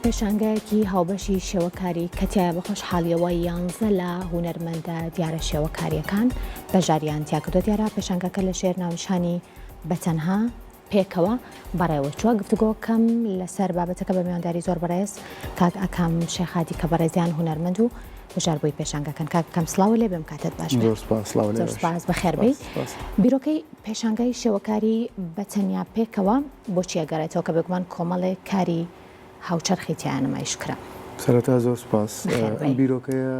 پێشانگایەکی هاوبەشی شێوەکاری کە تیایا بە خۆشحاڵیەوە یانزە لە هونەرمەندە دیارە شێوەکاریەکان بەشداریان تیا کردوە دیارە پێشانگاکە لە ژێر ناونیشانی بە تەنها پێکەوە بەڕێوەچووە گفتوگۆکەم لەسەر بابەتەکە بە میوانداری زۆر بەڕێز کاک ئاکام شێخادی کە بەڕێزیان هونەرمەند و بەشداربووی پێشانگاکەن کاک ئاکام سڵاو لێ بێم کاتت باش بێ زۆر سپاس سڵاو لێ زۆر سپاس بەخێربێی سپاس بیرۆکەی پێشانگای شێوەکاری بە تەنیا پێکەوە بۆچی ئەگەڕێتەوە کە بێگومان کۆمەڵێک کاری هاوچەرخی تیا نمایش کرا؟ سەرەتا زۆر سوپاس. بەخێر ئەم بێی. بیرۆکەیە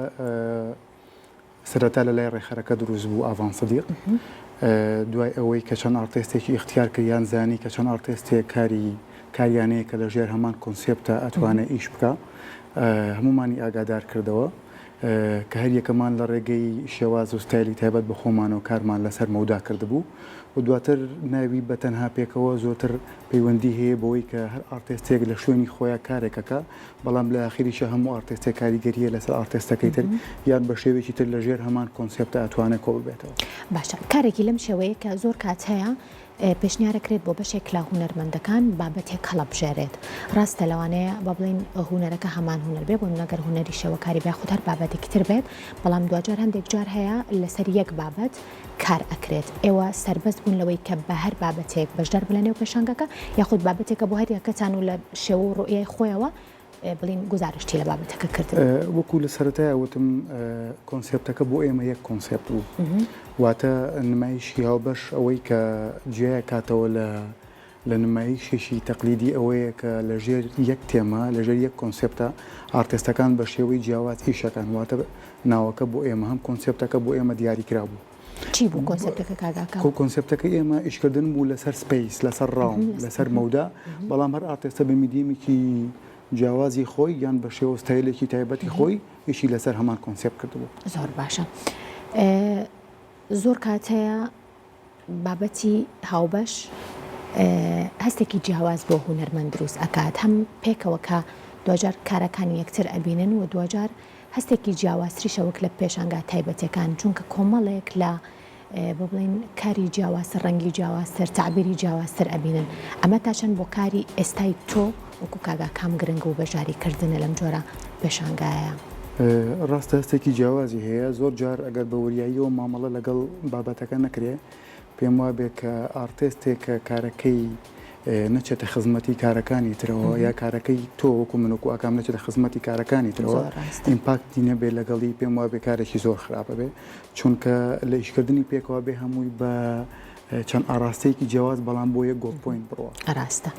سەرەتا لە لای ڕێکخەرەکە دروست بوو ئاڤان سدیق. دوای ئەوەی کە چەند ئارتێستێکی ئیختیار کرد یان زانی کە چەند ئارتێستێک کاری کاریان هەیە کە لە ژێر هەمان کۆنسێپتە ئەتوانێ ئیش بکا هەموومانی ئاگادار کردەوە کە هەر یەکەمان لە ڕێگەی شێواز و ستایلی تایبەت بە خۆمانەوە کارمان لەسەر مەودا کردبوو و دواتر ناوی بە تەنها پێکەوە زۆرتر پەیوەندی هەیە بەوەی کە هەر ئارتێستێک لە شوێنی خۆیا کارێک ئەکا بەڵام لە ئاخیریشا هەموو ئارتێستێک کاریگەری هەیە لەسەر ئارتێستەکەی تر یان بە شێوەیەکی تر لە ژێر هەمان کۆنسێپتا ئەتوانێ کۆ ببێتەوە. باشە کارێکی لەم شێوەیە کە زۆر کات هەیە پێشنیارەکرێت بۆ بەشێک لە هونەرمەندەکان بابەتێک هەڵەبژێرێت ڕاستە لەوانەیە با بڵێین هونەرەکە هەمان هونەر بێ بۆ نمونە گەر هونەری شێوەکاری بێ یاخود هەر بابەتێکی تر بێت بەڵام دواجار هەندێک جار هەیە لەسەر یەک بابەت کار ئەکرێت ئێوە سەربەست بوون لەوەی کە بە هەر بابەتێک بەشدار بن لە نێو پێشانگەکە یاخود بابەتێکە بۆ هەر یەکەتان و لە شێوە و ڕوئیای خۆیەوە بڵێین گوزارشتی لە بابەتەکە کردبوو. وەکو لە سەرەتایا وتم کۆنسێپتەکە بۆ ئێمە یەک کۆنسێپت بوو واتە نمایشی هاوبەش ئەوەی کە جیایە کاتەوە لە لە نمایشێکی تەقلیدی ئەوەیە کە لە ژێر یەک تێما لە ژێر یەک کۆنسێپتە ئارتێستەکان بە شێوەی جیاواز ئیشەکان واتە ناوەکە بۆ ئێمە هەم کۆنسێپتەکە بۆ ئێمە دیاریکرا بوو. چی بوو کۆنسێپتەکە کاک ئاکام؟ کۆنسێپتەکەی ئێمە ئیشکردن بوو لەسەر space، لەسەر ڕاوم، لەسەر مەودا، بەڵام هەر ئارتێستە بە medium ێکی جیاوازی خۆی یان بە شێوە و ستایلێکی تایبەتی خۆی ئیشی لەسەر هەمان کۆنسێپت کردبوو. زۆر باشە. زۆر کات هەیە بابەتی هاوبەش هەستێکی جیاواز بۆ هونەرمەند دروست ئەکات، هەم پێکەوە کە دواجار کارەکانی یەکتر ئەبینن و دواجار هەستێکی جیاوازتریشە وەک لە پێشانگا تایبەتیەکان چونکە کۆمەڵێک لە بۆ بڵێین کاری جیاوازتر ڕەنگی جیاوازتر تەعبیری جیاوازتر ئەبینن ئەمە تا چەند بۆ کاری ئێستای تۆ وەکو کاک ئاکام گرنگ و بەشداری کردنە لەم جۆرە پێشانگایە؟ ڕاستە هەستێکی جیاوازی هەیە زۆر جار ئەگەر بە وریاییەوە مامەڵە لەگەڵ بابەتەکە نەکرێ پێم وابێ کە ئارتێستێک کە کارەکەی نەچێتە خزمەتی کارەکانی ترەوە یا کارەکەی تۆ وەکو من وەکو ئاکام نەچێتە خزمەتی کارەکانی ترەوە impact ی نەبێ لەگەڵی پێم وابێ کارێکی زۆر خراپە بێ چونکە لە ئیشکردنی پێکەوە بێ هەمووی بە چەند ئاراستەیەکی جیاواز بەڵام بۆ یەک goal point بڕوە. ڕاستە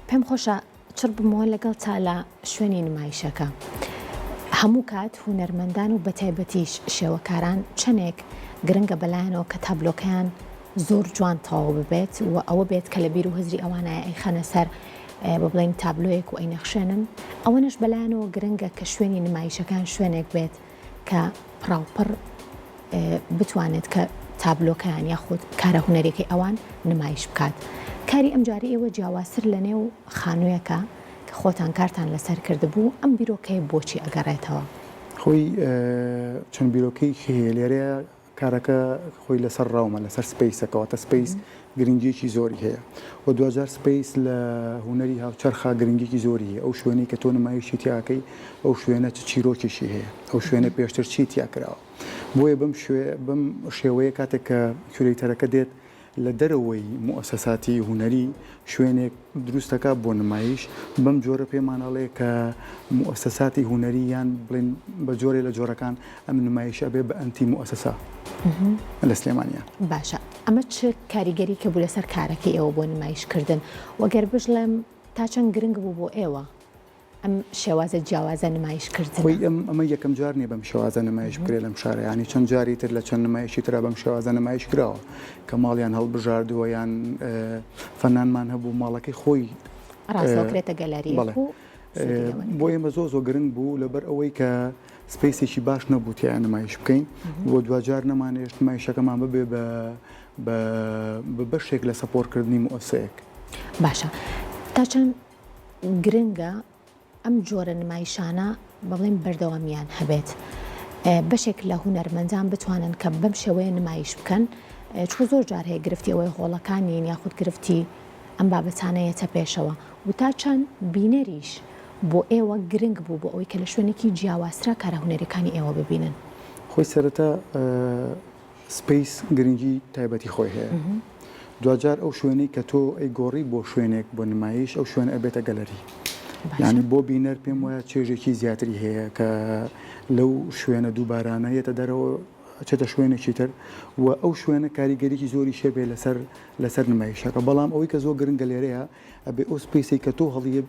پێم خۆشە چڕ بمەوە لەگەڵ تا لە شوێنی نمایشەکە. هەموو کات هونەرمەندان و بەتایبەتیش شێوەکاران چەنێک گرنگە بەلایانەوە کە تابلۆکەیان زۆر جوان تەواو ببێت و ئەوە بێت کە لە بیر و هزری ئەوانایە ئەیخەنە سەر بۆ بڵێین تابلۆیەک و ئەینەخشێنن، ئەوەنەش بەلایانەوە گرنگە کە شوێنی نمایشەکان شوێنێک بێت کە پڕاوپڕ بتوانێت کە تابلۆکەیان یاخود کارە هونەریەکەی ئەوان نمایش بکات. کاری ئەمجارەی ئێوە جیاوازتر لە نێو خانوویەکە کە خۆتان کارتان لەسەر کردبوو، ئەم بیرۆکەیە بۆچی ئەگەڕێتەوە؟ خۆی چەند بیرۆکەیەکی هەیە لێرەیە کارەکە خۆی لەسەر ڕاومە لەسەر space ە کەواتە space گرنگیەکی زۆری هەیە و دواجار space لە هونەری هاوچەرخا گرنگیەکی زۆری هەیە ئەو شوێنەی کە تۆ نمایشی تیاکەی ئەو شوێنە چ چیرۆکێکی هەیە ئەو شوێنە پێشتر چی تیا کراوە بۆیە بەم شوێ بەم شێوەیە کاتێک کە curator ەکە دێت لە دەرەوەی موئەسەساتی هونەری شوێنێک دروست دەکات بۆ نمایش، بەم جۆرە پێمان ئەڵێ کە موئەسەساتی هونەری یان بڵێین بە جۆرێ لە جۆرەکان ئەم نمایشە ئەبێ بە ئەنتی موئەسەسە لە سلێمانیا. باشە ئەمە چ کاریگەریکە بوو لەسەر کارەکەی ئێوە بۆ نمایش کردن؟ وە گەر بشڵێم تا چەند گرنگ بوو بۆ ئێوە ئەم شێوازە جیاوازە نمایش کردنە. خۆی ئەم ئەمە یەکەم جار نیە بەم شێوازە نمایش بکرێ لەم شارە یانی چەند جاری تر لە چەند نمایشی ترا بەم شێوازە نمایش کراوە کە ماڵیان هەڵبژاردووە یان فەنانمان هەبوو ماڵەکەی خۆی ڕاستەوە کرێتە گەلەریەک بەڵێ و سوودی لێ وەرگرێت. بۆ ئێمە زۆر زۆر گرنگ بوو لەبەر ئەوەی کە space ێکی باش نەبوو تیایا نمایش بکەین و دواجار نەمانێشت نمایشەکەمان ببێ بە بە بە بەشێک لە support کردنی موئەسەیەک. باشە تا چەند گرنگە ئەم جۆرە نمایشانە بە بڵێین بەردەوامیان هەبێت بەشێک لە هونەرمەندان بتوانن کە بەم شێوەیە نمایش بکەن چونکە زۆر جار هەیە گرفتی ئەوەی هۆڵەکان نین یاخود گرفتی. ئەم بابەتانە یەتە پێشەوە و تا چەند بینەریش بۆ ئێوە گرنگ بوو بۆ ئەوەی کە لە شوێنێکی جیاوازترا کارە هونەریەکانی ئێوە ببینن؟ خۆی سەرەتا space گرنگی تایبەتی خۆی هەیە. دواجار ئەو شوێنەی کە تۆ ئەیگۆڕی بۆ شوێنێک بۆ نمایش ئەو شوێنە ئەبێتە گەلەری. یانی بۆ بینەر پێم وایە چێژێکی زیاتری هەیە کە لەو شوێنە دووبارانە یەتە دەرەوە ئەچێتە شوێنێکی تر و ئەو شوێنە کاریگەریی زۆریش هەبێ لەسەر لەسەر نمایشەکە بەڵام ئەوەی کە زۆر گرنگە لێرەیە ئەبێ ئەو space ەی کە تۆ هەڵیە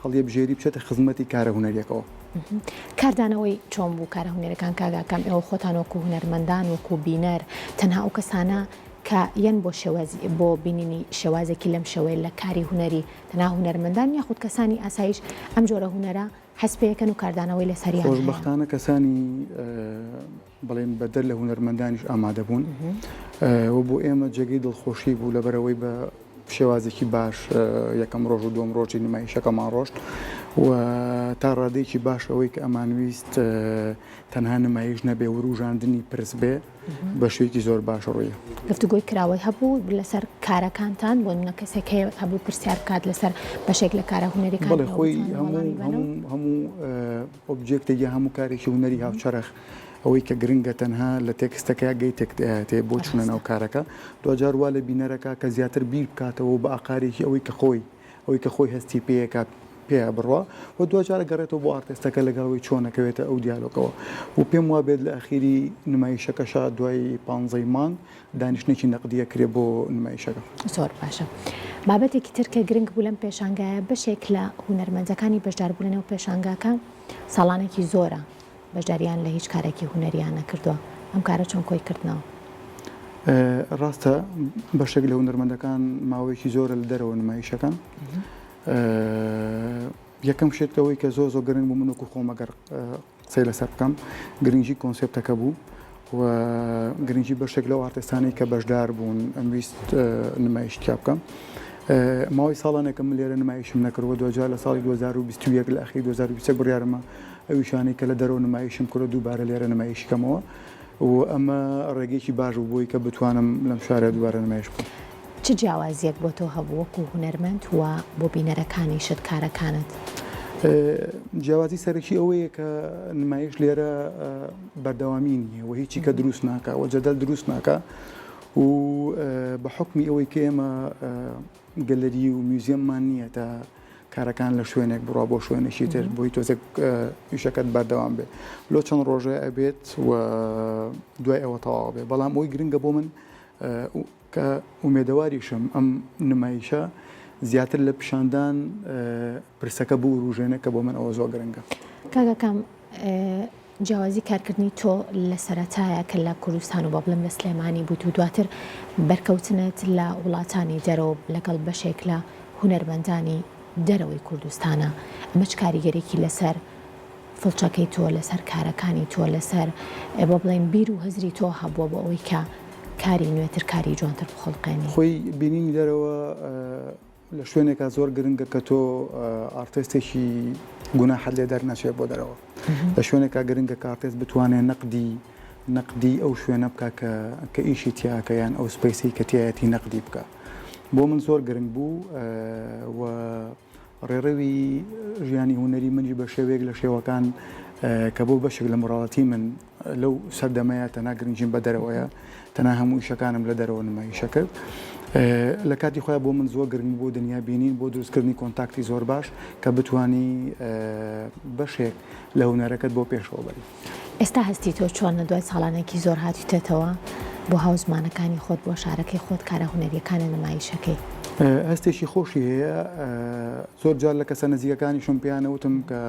هەڵیەبژێری بچێتە خزمەتی کارە هونەریەکەوە. کاردانەوەی چۆن بوو کارە هونەریەکان کاک ئاکام ئێوە خۆتان وەکو هونەرمەندان وەکو بینەر تەنها ئەو کەسانە کە یەن بۆ شێوازی بۆ بینینی شێوازێکی لەم شێوەیە لە کاری هونەری تەنها هونەرمەندان یاخود کەسانی ئاسایش ئەم جۆرە هونەرە هەست پێکەن و کاردانەوەی لەسەریان هەیە؟ خۆشبەختانە کەسانی بڵێن بەدەر لە هونەرمەندانیش ئامادە بوون و بۆ ئێمە جێگەی دڵخۆشی بوو لەبەرئەوەی بە شێوازێکی باش یەکەم ڕۆژ و دووەم ڕۆژی نمایشەکەمان ڕۆشت و تا ڕادەیەکی باش ئەوەی کە ئەمانویست تەنها نمایش نەبێ وروژاندنی پرس بێ بە شێوەیەکی زۆر باش ڕووی. گفتوگۆی کراوەی هەبوو لەسەر کارەکانتان بۆ نمونە کەسێک هەیە هەبوو پرسیار بکات لەسەر بەشێک لە کارە هونەریەکان بەڵێ خۆی هەموو هەموو هەموو object ێک یا هەموو کارێکی هونەری هاوچەرخ ئەوەی کە گرنگە تەنها لە text ەکە گەیتێک دەیاتێ بۆ چوونە ناو کارەکە دواجار وا لە بینەرەکە کە زیاتر بیر بکاتەوە بە ئاقارێکی ئەوەی کە خۆی ئەوەی کە خۆی هەستی پێیەکات پێیا بڕوا و دواجار ئەگەڕێتەوە بۆ ئارتێستەکە لەگەڵ ئەوەی چۆن ئەکەوێتە ئەو دیالۆگەوە و پێم وابێت لە ئەخیری نمایشەکەشا دوای پانزەی مانگ دانیشتنێکی نەقدی ئەکرێ بۆ نمایشەکە. زۆر باشە. بابەتێکی تر کە گرنگ بوو لەم پێشانگایە بەشێک لە هونەرمەندەکانی بەشداربوو لەنێو پێشانگاکە ساڵانێکی زۆرە بەشداریان لە هیچ کارێکی هونەریان نەکردووە ئەم کارە چۆن کۆی کردنەوە؟ ڕاستە بەشێک لە هونەرمەندەکان ماوەیەکی زۆرە لە دەرەوە نمایشەکەن. یەکەم شت ئەوەی کە زۆر زۆر گرنگ بوو من وەکو خۆم ئەگەر قسەی لەسەر بکەم گرنگی کۆنسێپتەکە بوو و گرنگی بەشێک لەو ئارتێستانەی کە بەشدار بوون ئەمویست نمایش تیا بکەم. ماوەی ساڵانێکە من لێرە نمایشم نەکردووە دوجار لە ساڵی 2021 لە ئەخیری 2021 بڕیارمە ئەویشانەی کە لە دەرەوە نمایشم کردو دووبارە لێرە نمایشی کەمەوە و ئەمە ڕێگەیەکی باش بوو بۆی کە بتوانم لەم شارە دووبارە نمایش بکەم. چ جیاوازییەک بۆ تۆ هەبوو وەکو هونەرمەند و بۆ بینەرەکانیشت کارەکانت؟ جیاوازی سەرەکی ئەوەیە کە نمایش لێرە بەردەوامی نییە و هیچی کە دروست ناکا و جەدەل دروست ناکا و بە حوکمی ئەوەی کە ئێمە گەلەری و میوزیەممان نییە تا کارەکان لە شوێنێک بڕوا بۆ شوێنێکی تر بۆی تۆزێک ئیشەکەت بەردەوام بێ لۆ چەند ڕۆژێ ئەبێت و دوای ئەوە تەواو بێ بەڵام ئەوی گرنگە بۆ من کە ئومێدەواریشم ئەم نمایشە زیاتر لە پیشاندان پرسەکە بوروژێنێ کە بۆ من ئەوە زۆر گرنگە. کاک ئاکام جیاوازی کارکردنی تۆ لە سەرەتایە کە لە کوردستان و با بڵێم لە سلێمانی بوویت و دواتر بەرکەوتنت لە وڵاتانی دەرەوە لەگەڵ بەشێک لە هونەرمەندانی دەرەوەی کوردستانە ئەمە چ کاریگەرێکی لەسەر فڵچەکەی تۆ لەسەر کارەکانی تۆ لەسەر با بڵێین بیر و هزری تۆ هەبووە بۆ ئەوەی کە کاری نوێتر کاری جوانتر بخوڵقێنی؟ خۆی بینینی دەرەوە لە شوێنێکا زۆر گرنگە کە تۆ ئارتێستێکی گوناحت لێ دەرنەچێت بۆ دەرەوە لە شوێنێکا گرنگە کە ئارتێست بتوانێت نەقدی نەقدی ئەو شوێنە بکە کە کە ئیشی تیاکە یان ئەو space ەی کە تیایەتی نەقدی بکە بۆ من زۆر گرنگ بوو و ڕێڕەوی ژیانی هونەری منیش بە شێوەیەک لە شێوەکان کە بۆ بەشێک لە morality من لەو سەردەمەیە تەنها گرنگیم بە دەرەوەیە تەنها هەموو ئیشەکانم لە دەرەوە نمایشە کرد لە کاتی خۆیان بۆ من زۆر گرنگ بۆ دنیا بینین بۆ دروستکردنی contact ی زۆر باش کە بتانی بەشێک لە هونەرەکەت بۆ پێشەوە بەری. ئێستا هەستی تۆ چۆنە دوای ساڵانێکی زۆر هاتویتەتەوە بۆ هاوزمانەکانی خۆت بۆ شارەکەی خۆت کارە هونەریەکانە نمایشەکەی؟ هەستێکی خۆشی هەیە زۆر جار لە کەسە نزیکەکانیشم پێیان وتم کە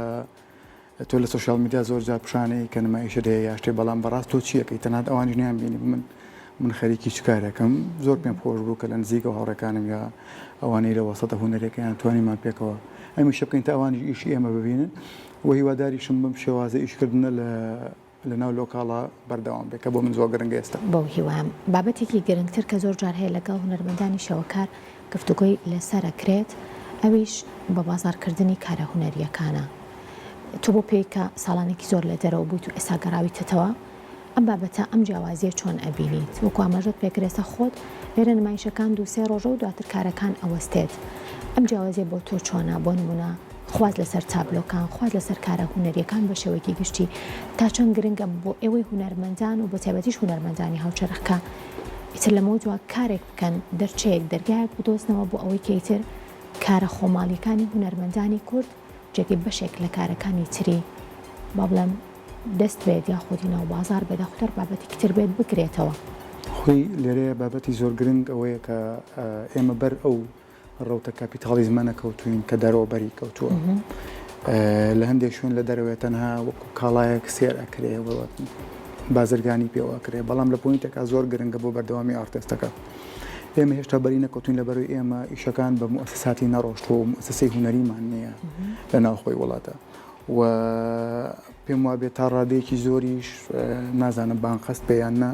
تۆ لە social media زۆر جار پیشانەی کە نمایشت هەیە یا شتێ بەڵام بەڕاست تۆ چیەکەی تەنات ئەوانیش نیان بینی من من خەریکی چ کارێکم زۆر پێم خۆش بوو کە لە نزیکەوە هاوڕێکانم یا ئەوانەی لە وەسەتە هونەرەکەیان توانیمان پێکەوە ئەمیشە بکەین تا ئەوانیش ئیشی ئێمە ببینن و هیواداریشم بەم شێوازە ئیشکردنە لە لەناو local ا بەردەوام بێت کە بۆ من زۆر گرنگە ئێستا. بەو هیوایەم. بابەتێکی گرنگتر کە زۆر جار هەیە لەگەڵ هونەرمەندانی شێوەکار گفتوگۆی لەسەر ئەکرێت ئەویش بە بازاڕکردنی کارە هونەرییەکانە. تۆ بۆ پێی کە ساڵانێکی زۆر لە دەرەوە بوویت و ئێستا گەڕاویتەتەوە. ئەم بابەتە ئەم جیاوازیە چۆن ئەبینیت؟ وەکو ئاماژەت پێکرد ئێستا خۆت لێرە نمایشەکان دوو سێ ڕۆژە و دواتر کارەکان ئەوەستێت ئەم جیاوازیە بۆ تۆ چۆنە؟ بۆ نمونە خواست لەسەر تابلۆکان، خواست لەسەر کارە هونەریەکان بە شێوەیەکی گشتی تا چەند گرنگە بۆ ئێوەی هونەرمەندان و بەتایبەتیش هونەرمەندانی هاوچەرخ کە ئیتر لەمەودوا کارێک بکەن دەرچەیەک دەرگایەک بدۆزنەوە بۆ ئەوەی کە ئیتر کارە خۆماڵیەکانی هونەرمەندانی کورد جێگەی بەشێک لە کارەکانی تری با بڵێم دەست بێت یاخودی ناو بازاڕ بێت یاخود هەر بابەتێکی تر بێت بگرێتەوە. خۆی لێرەیە بابەتی زۆر گرنگ ئەوەیە کە ئێمە بەر ئەو ڕەوتە کاپیتاڵیزمە نەکەوتوین کە دەرەوە بەری کەوتووە. لە هەندێک شوێن لە دەرەوەی تەنها وەکو کاڵایەک سێر ئەکرێ بازرگانی پێوە ئەکرێ بەڵام لە point ێکا زۆر گرنگە بۆ بەردەوامی ئارتێستەکە. ئێمە هێشتا بەری نەکەوتوین لە بەروی ئێمە ئیشەکان بە موئەسەساتی نەڕۆشتووە و موئەسەسەی هونەریمان نییە لە ناوخۆی وڵاتە و پێم وابێت تا ڕادەیەکی زۆریش نازانم بانقەست بێ یان نا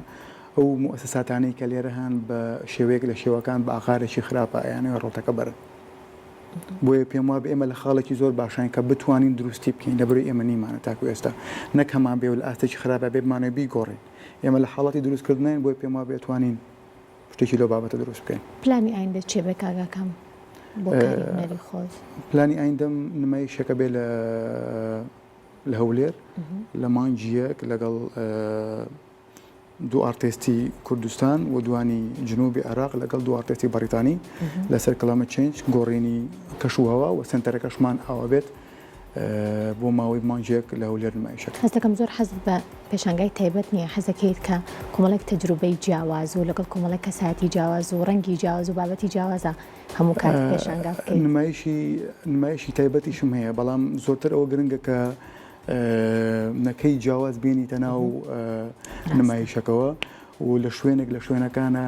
ئەو موئەسەساتانەی کە لێرە هەن بە شێوەیەک لە شێوەکان بە ئاقارێکی خراپە ئەیانەوێ ڕەوتەکە بەرن. بۆیە پێم وابێ ئێمە لە خاڵێکی زۆر باشاین کە بتوانین دروستی بکەین لەبەرئەوەی ئێمە نیمانە تاکو ئێستا نەک هەمان بێ و لە ئاستێکی خراپا بێ بمانەوێ بیگۆڕین ئێمە لە حاڵەتی دروستکردنین بۆیە پێم وابێ ئەتوانین شتێکی لەو بابەتە دروست بکەین. پلانی ئایندەت چیە بێ کاک ئاکام بۆ کاری هونەری خۆت؟ پلانی ئایندەم نمایشێکە بێ لە لە هەولێر لە مانگی یەک لەگەڵ دوو ئارتێستی کوردستان و دوانی جنوبی عێراق لەگەڵ دوو ئارتێستی بەڕیتانی لەسەر climate change گۆڕینی کەش و هەوا و سنتەرەکەشمان ئاوا بێت بۆ ماوەی مانگێک لە هەولێر نمایشەکە. هەست دەکەم زۆر حەزت بە پێشانگای تایبەت نییە، حەز دەکەیت کە کۆمەڵێک تەجروبەی جیاواز و لەگەڵ کۆمەڵێک کەسایەتی جیاواز و ڕەنگی جیاواز و بابەتی جیاوازا هەموو کات پێشانگا بکەیت. نمایشی نمایشی تایبەتیشم هەیە، بەڵام زۆرتر ئەوە گرنگە کە نەکەی جیاواز بێنیتە ناو نمایشەکەوە و لە شوێنێک لە شوێنەکانە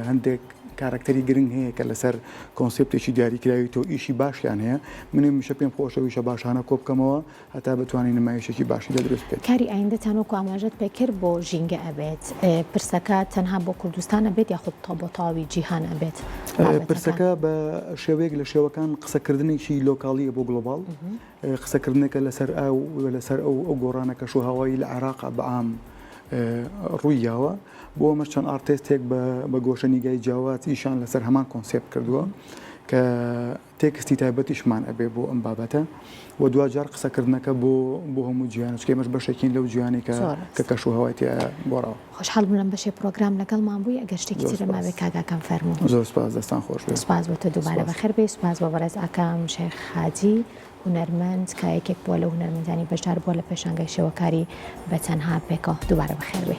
هەندێک کارەکتەری گرنگ هەیە کە لەسەر کۆنسێپتێکی دیاریکراوی تۆ ئیشی باشیان هەیە من هەمیشە پێم خۆشە ئیشە باشانە کۆ بکەمەوە هەتا بتوانین نمایشێکی باشی لێ دروست بکەین. کاری ئایندەتان وەکو ئاماژەت پێکرد بۆ ژینگە ئەبێت، پرسەکە تەنها بۆ کوردستان ئەبێت یاخود بۆ تەواوی جیهان ئەبێت بابەتەکە؟ پرسەکە بە شێوەیەک لە شێوەکان قسەکردنێکی local یە بۆ global، قسەکردنێکە لەسەر ئاو و لەسەر ئەو ئەو گۆڕانە کەشوهەوایی لە عێراقا بە عام ڕووی یاوە بۆ ئەمەش چەند ئارتێستێک بە بە گۆشە نیگای جیاواز ئیشان لەسەر هەمان کۆنسێپت کردووە کە تێکستی تایبەتیشمان ئەبێ بۆ ئەم بابەتە و دواجار قسەکردنەکە بۆ بۆ هەموو جیهان چونکە ئێمەش بەشێکین لەو جیهانەی کە کە کەشوهەوای تیا گۆڕاوە. خۆشحاڵ بووم لەم بەشەی پڕۆگرام لەگەڵمان بووی ئەگەر شتێکی زۆر ترت مابێ سپاس. کاک ئاکام فەرموو. زۆر سپاس دەستان خۆش بێ. سپاس بۆ تۆ دووبارە سپاس. بەخێر بێی سپاس بۆ بەڕێز ئاکام شێخ حاجی هونەرمەند کە یەکێک بووە لەو هونەرمەندانی بەشدار بووە لە پێشانگای شێوەکاری بە تەنها پێکەوە دووبارە بەخێر بێی.